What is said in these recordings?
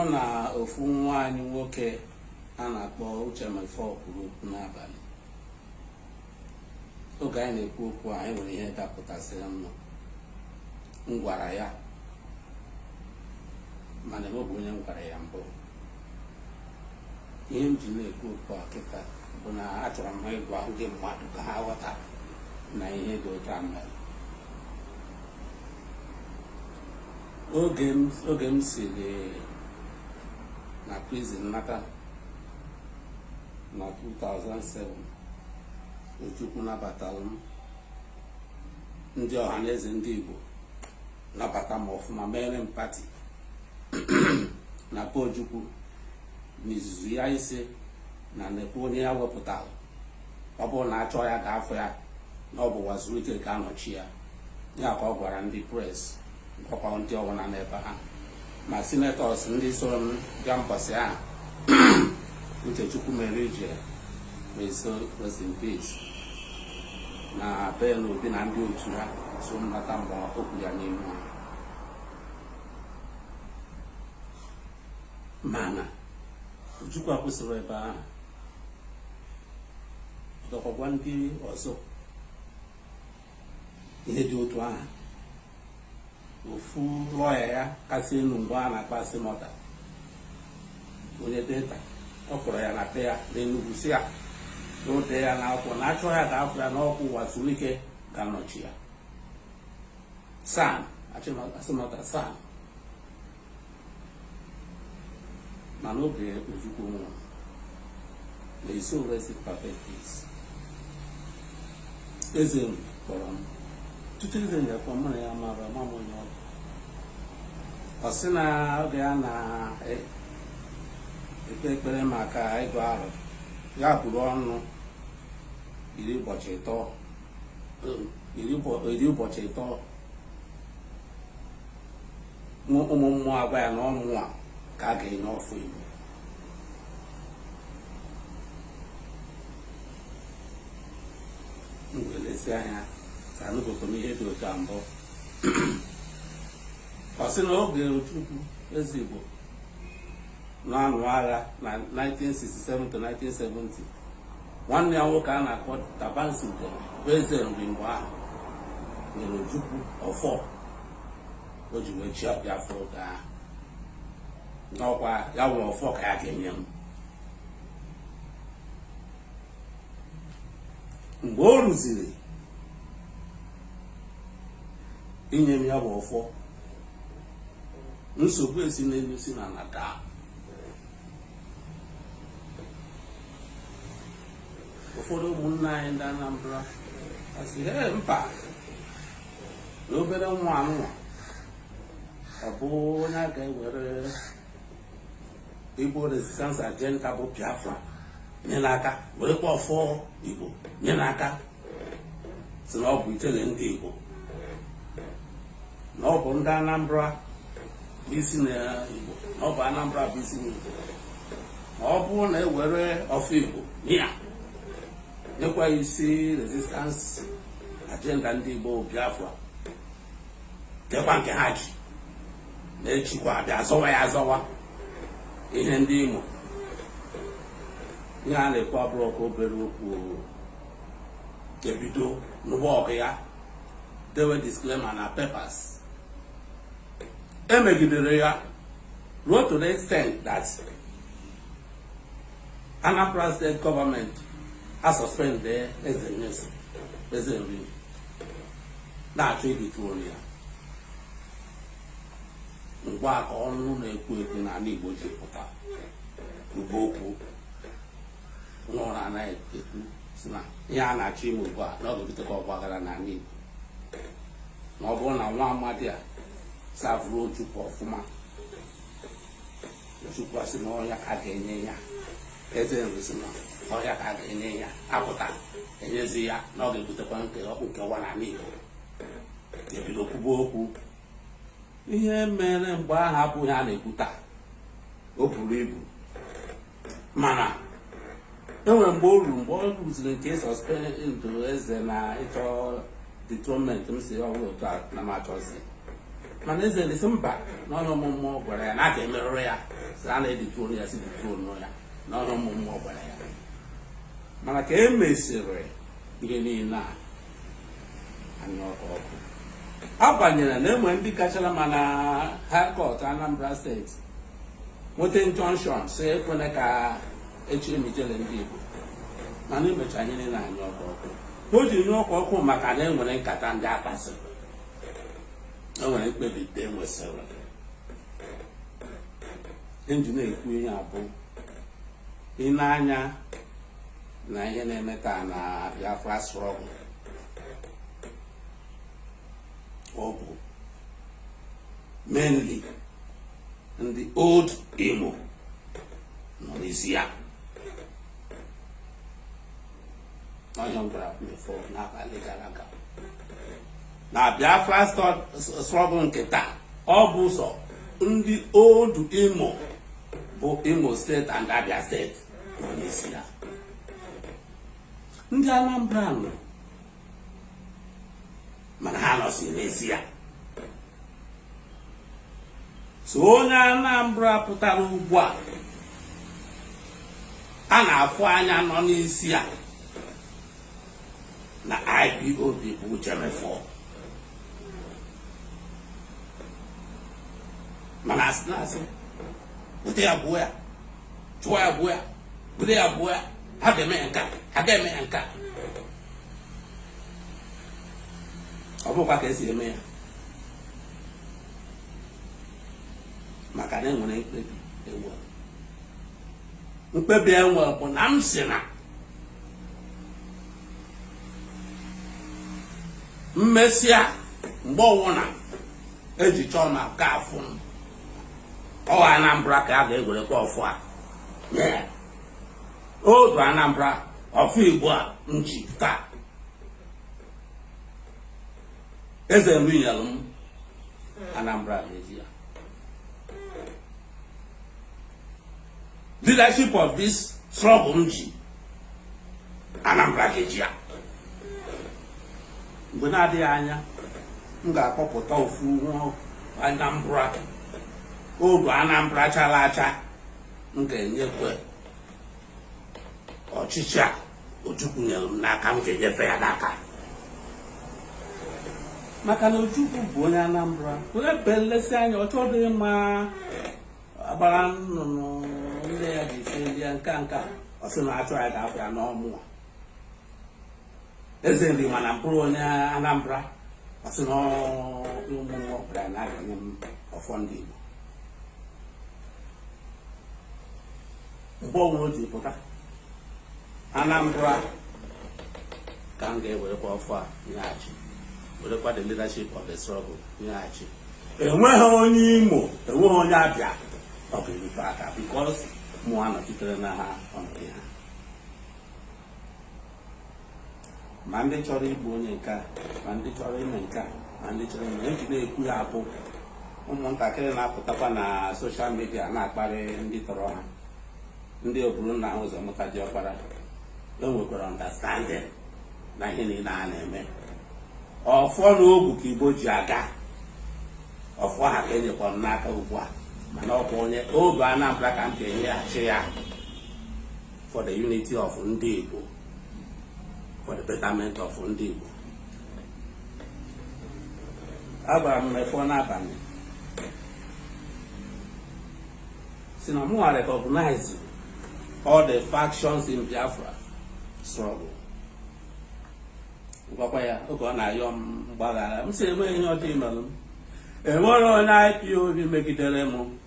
Mụ na ofu nwa anyị nwoke a na-akpọ Uche Mefor kwuru okwu n'abalị. Oge anyị na-ekwu okwu a, anyị nwere ihe dapụtasịrị m m gwara ya, mana enweghị onye m gwara ya mbụ. Ihe m ji na-ekwu okwu a kịta bụ na achọrọ m ịgwa ndị mmadụ ka ha ghọta na ihe dị otu a mere. Oge m siri na prison nata na 2007, Ojukwu nabatara m, ndị Ọhaneze ndị Igbo nabata m ọfụma, mere m party na be Ojukwu. N'izuzu ya isi na nekwe onye ya wepụtara, ọ bụrụ na achọ ya ga-afọ ya na ọ bụ Uwazuruike ga-anọchi ya. Ya ka ọ gwara ndị press, gwakwa ndị ọbụla n'ebe ha, ma senators ndị soro m bịa mbọsị ahụ, Uche Chukwumerije, may soul rest in peace, na Ben Obi na ndị otu ha so m nata mgbe okwu ya n'ihu ha. Mana Ojukwu akwụsịrị ebe ahụ, gakwa ndị ọzọ ihe dị otu ahụ. Ofu lawyer ya kasị elu mgbe a na-akpọ Asemota, onye Delta, ọ kpọrọ ya na be ya n'Enugwu, si ya na o dee ya n'akwụkwọ na achọ ya ga-afụ ya n'ọkwụ Uwazuruike ga-anọchi ya. SAN Asemota SAN. Mana oge Ojukwu nwụrụ, may his soul rest in perfect peace, eze m kpọrọ m. Tutu eze m ga-akpọ mụ na ya mara ma m onye ọ bụ, ọ sị na oge ya na-ekpe ekpere maka ịgụ arọ ya buru ọnụ 30 ụbọchị, 30 ụbọchị, ụmụ mmụọ agwa ya na ọmụa ka a ga-enye ọfọ Igbo. M welesi anya ka anụbụkwa m ihe dị otu a mbụ. Ọ sị na oge Ojukwu eze Igbo na-anụ agha na 1967 to 1970, nwanne ya nwoke a na-akpọ Tabansi Udeme bụ eze nri mgbe ahụ nyere Ojukwu ọfọ o ji wee chịa Biafra oge ahụ, n'ọkwa ya nwere ọfọ ka ya ga-enye m. Mgbe o rụziri inye m ya bụ ọfọ, nsogbu esi n'elu si na ala daa. Ụfọdụ ụmụnne anyị ndị Anambra asị he mba na obere nwa anụnwa, ọ bụ onye a ga-ewere Igbo resistance agenda bụ Biafra nye n'aka, werekwa ọfọ Igbo nye n'aka, si na ọ bụ ijele ndị Igbo, na ọ bụ ndị Anambra bụ isi na Igbo, na ọ bụ Anambra bụ isi na Igbo, ma ọ bụrụ na ewere ọfọ Igbo nye ya, nyekwa isi resistance agenda ndị Igbo Biafra, kekwa nke ha ji na-echikwa abịa azọwa ya azọwa ihe ndị Imo. Ihe a na-ekwu abụrụ ka obere okwu. Ebido n'ụgbọ ọgụ ya dewe disclaimer na papers emegidere ya ruo to the extent that Anambra State government a suspend eze Nyeso, eze nri, na-achọ idethrone ya. Mgbe a ka ọnụ na-ekwu ekwu n'ala Igbo ji pụta kwuba okwu nwụrụ anaghị ekwu, si na ihe a na-achọ ime ugbu a na ọ ga-ebutekwa ọgbaghara n'ala Igbo, na ọ bụrụ na nwa amadi a savụrụ Ojukwu ọfụma, Ojukwu asị na ọya ka a ga-enye ya, eze nri sị na ọya ka a ga-enye ya, apụta enyezi ya, na ọ ga-ebutekwa nkewa n'ala Igbo. Ebido kwuba okwu. Ihe mere mgbe ahụ abụghị a na-ekwu taa, o buru ibu, mana enwere mgbe o ruru, mgbe ọ rụziri nke suspend eze na ịchọ dethronement, m si ọbụla otu a na m achọzi, mana eze sị mba, na onye ọmụmụ gwara ya na a ga-emerụrụ ya. Sị a na-edethrone ya, si dethrone ya na ọrụ ụmụ mmụọ gwara ya. Mana ka e mesịrị ihe niile a, anya ọkụ ọkụ agbanyere na enwe ndị kachara ma na High Court Anambra Steeti nweta injunction si ekwene ka echie m Ijele Ndị Igbo. Mana emecha ihe niile, anya ọkụ ọkụ. O ji nye ọkụ ọkụ maka na enwere nkata ndị akpasịrị, enwere mkpebi ndị enwesịrị. Nji na-ekwu ihe abụ ị na-anya na ihe na-eme taa na Biafra struggle, ọ bụ mainly ndị Old Imo nọ n'isi ya. Ọhịa m gwara before n'abalị gara aga na Biafra struggle nke taa, ọ bụ sọ ndị Old Imo, bụ Imo Steeti and Abia Steeti, nọ n'isi ya. Ndị Anambra nọ, mana ha nọsi n'isi ya. So onye Anambra pụtara ugbu a a na-afụ anya nọ n'isi ya na IPOB bụ Uche Mefor. Mana asị na-asị bute ya, gbuo ya, chụọ ya, gbuo ya, bute ya, gbuo ya, ha ga-eme ya nka, ha ga-eme ya nka. Ọ bụkwa ka esi eme ya, maka na enwere mkpebi ewu. Mkpebi enwere bụ na m si na mmesịa mgbe ọwụna eji chọọ ma nke afụ m ọwa Anambra ka a ga-ewerekwa ọfụ a nye ya. Odu Anambra, ọfụ Igbo a m ji taa, eze nri nyere m, Anambra ga-eji ya. Leadership of this struggle m ji, Anambra ga-eji ya. Mgbe na-adịghị anya, m ga-akpọpụta ofu nwa Anambra, odu Anambra chara acha, m ga-enyekwe ọchịchị a Ojukwu nyere m n'aka. M ga-enyefe ya n'aka, maka na Ojukwu bụ onye Anambra. Onye belesi anya, ọ chọdịghị mma agbara nnụnụ nne ya ji felie nka nka. Ọ sị na achọ ya ga-afọ ya n'ọmụ eze nri, mana mkpụrụ onye Anambra. Ọ sị na ụmụ mmụọ gwara ya na a ga-enye m ọfọ ndị Igbo. Mgbe ọnwụ o ji pụta Anambra, ka m ga-ewerekwa ọfọ a nyeghachi, werekwa the leadership of the struggle nyeghachi. Enweghị onye Imo, enweghị onye Abịa ọ ga-erute aka, because mụ anọchitere na ha ọnọdụ ha. Ma ndị chọrọ igbu onye nke a, ma ndị chọrọ ime nke a, ma ndị chọrọ ime eji na-ekwu ya bụ ụmụntakịrị na-apụtakwa na social media na-akparị ndị tọrọ ha, ndị oburu nna ha ụzọ mụta diọkpara. Enwekwara understanding na ihe niile a na-eme. Ọfọ na ogu ka Igbo ji aga. Ọfọ ha ka enyekwara m n'aka ugbu a, mana ọkwa onye oge Anambra ka m ga-enyeghachi ya for the unity of ndị Igbo, for the betterment of ndị Igbo. Agwara m Mefọ n'abalị si na mụnwa recognize all the factions in Biafra struggle. Gwakwa ya oge ọ na-ayọ m mgbaghara, m si enweghị ihe ọjọọ imelụ m. Enwere onye IPOB megidere m,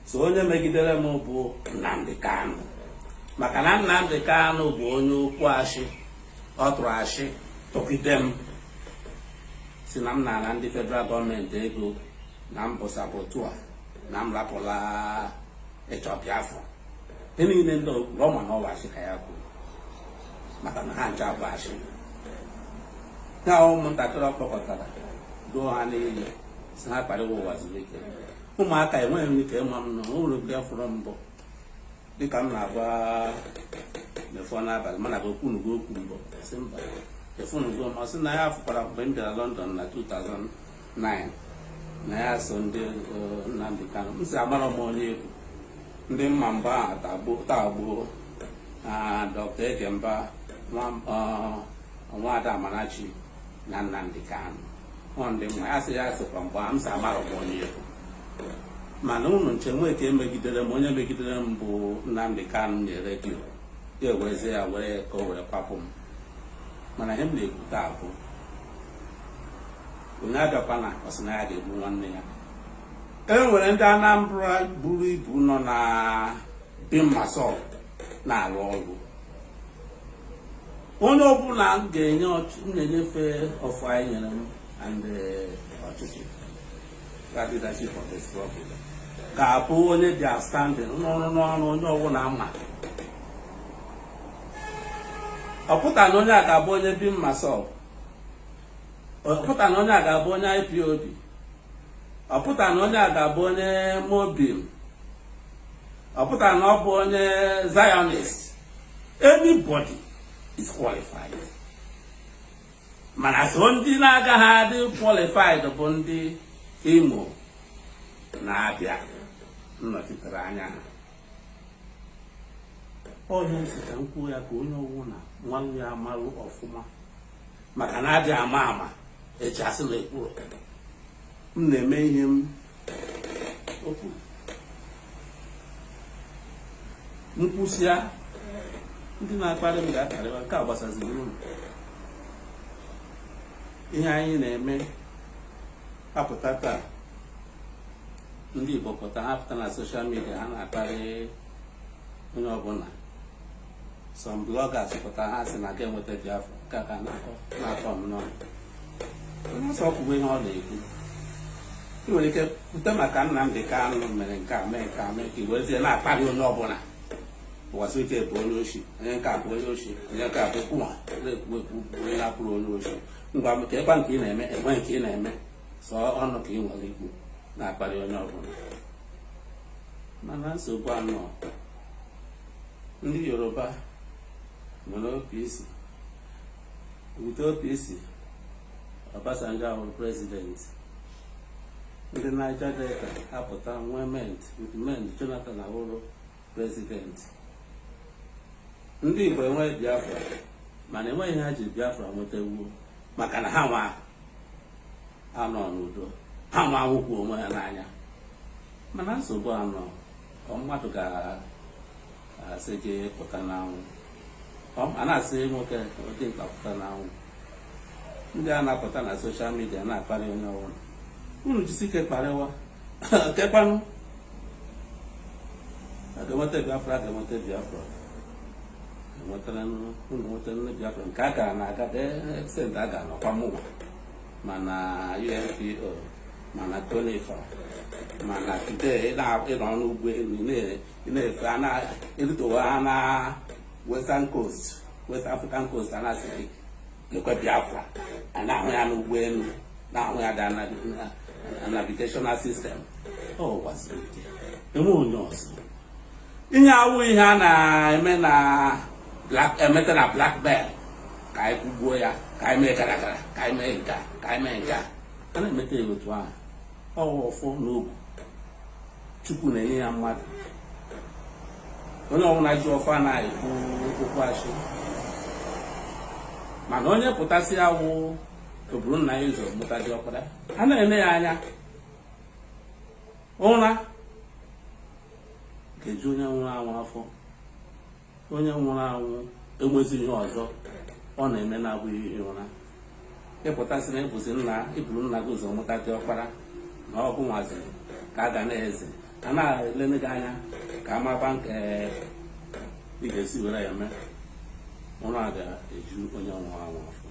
so onye megidere m bụ Nnamdi Kanu, maka na Nnamdi Kanu bụ onye okwu ashị. Ọ tụrụ ashị tụgide m, si na m nara ndị federal gọọmenti ego, na m bụ saboteur, na m rapụla ịchọ Biafra. Ihe niile ndị ọ ma na ọwa ashị ka ya kwuru, maka na ha ncha bụ ashị ya. Ụmụntakịrị ọ kpọkọtara doo ha n'iyi, si ha kparịwa ụwa zuru ike. Ụmụaka enweghị m ike ịma m nọ uru nke fụrụ mbụ, dịka m na-agwa Mefọ n'abalị, mana gị okwunugo okwu mbụ, si mba efunugo m. Ọ sị na ya fụkwara mgbe m bịara London na 2009, na ya so ndị Nnamdi Kanu. M si amara m onye egwu. Ndị mma mgbe ahụ tagbuo na Dr. Egemba, Nwaada Amarachi na Nnamdi Kanu. Ọ ndị mma ya sị ya sịkwa mgbe m sị amara m onye egwu, mana unu nche nwee ka emegidere m. Onye megidere m bụ Nnamdi Kanu na redio ya, ewerezie ya were ka o were kwapụ m. Mana ihe m na-ekwu taa bụ, onye abịakwana ọ sị na ya ga-egbu nwanne ya. E nwere ndị Anambra buru ibu nọ na BIM-MASSOB na-arụ ọrụ. Onye ọbụla m ga-enye, m na-enyefe ọfọ anyị nyere m and ọchịchị, that leadership of the struggle, ga-abụ onye dị outstanding n'ọrụ n'ọrụ onye ọbụla ma ọ pụta na onye a ga-abụ onye BIM-MASSOB, ọ pụta na onye a ga-abụ onye IPOB, ọ pụta na onye a ga-abụ onye MOBIM, ọ pụta na ọ bụ onye Zionist. Anybody is qualified, mana so ndị na-agaghị adị qualified bụ ndị Imo na-abịa nnọchitere anya ha. Onye nsị ka m kwuo ya ka onye ọbụla nwanne ya marụ ọfụma, maka na adị ama ama eji asị na ekwuru m na-eme ihe m okwu nkwụsịa. Ndị na-akparị m ga-akarịwa nke a gbasaziri unu. Ihe anyị na-eme apụta taa, ndị Igbo pụta, ha pụta na social media, ha na-akparị onye ọbụla. Some bloggers pụta, ha sị na ga enweta Biafra nke a ka na-akọ m n'ọnụ. Onye ọsọ kwuwe ihe ọ na-ekwu, ị nwere ike pụta maka Nnamdi Kanu mere nke a, mee nke a, mee ka i werezie na-akparị onye ọbụla. Uwazuruike bụ onye oshi, onye nke a bụ onye oshi, onye nke a bụ kwuwa na-ekwu ekwu onye na-abụrụ onye oshi. Ngwa, ka ebe nke ị na-eme enwe nke ị na-eme sọ ọnụ ka ị nwere ikwu na-akparị onye ọbụla. Mana nsogbu anọ, ndị Yoruba nwere OPC. With OPC, Obasanjo awụrụ president. Ndị Niger Delta apụta nwee MEND. With MEND, Jonathan awụrụ president. Ndị Igbo enwe Biafra, mana enweghị ha ji Biafra nwetawuo, maka na ha nwa anọ n'udo, ha nwa nwụkwu onwe ha n'anya. Mana nsogbu anọ, ọ mmadụ ga-asị gị pụta n'anwụ, a na-asị nwoke dị mkpa pụta n'anwụ. Ndị a na-apụta na social media na-akparị onye ọbụla, unu jisi ike kparịwa kekwanụ. A ga-enweta Biafra, a ga-enweta Biafra, enwetara unu, nwetara nne Biafra nke a gara na aga extent a ga-anọkwa mụnwa, mana UNPO, mana CONIFA, mana today ịnọ n'ụgbọelu ị na-efe erutowa ha na Western Coast, West African Coast, a na-asị gị lekwe Biafra. A na-ahụ ya n'ụgbọelu, na-ahụ ya da na navigational system. Ọ gbasiri ike, enwe onye ọzọ ihe awụ ihe a na-eme na black, emeta na blackmail, ka anyị kwugbuo ya, ka anyị mee gara gara, ka anyị mee nke a, ka anyị mee nke a. A na-emeta ya otu ahụ. Ọwụ ọfọ n'ogu Chukwu na-enye ya mmadụ. Onye ọbụla ji ọfọ anaghị ekwu okwu achị, mana onye pụtasị awụ oburu nna ya ụzọ mụta dị ọkpara, a na-ene ya anya. Ụra ga-eju onye nwụrụ anwụ afọ. Onye nwụrụ anwụ enwezi ihe ọzọ ọ na-eme na-abụghị ihi ụra. Ịpụtasị na ịbụzi nna, iburu nna gị ụzọ mụta dị ọkpara, na ọgụ nwaziri ka a ga na-eze, a na-elele gị anya ka amakwa nke ị ga-esi were ya mee. Ụra ga-eju onye nwụrụ anwụ afọ.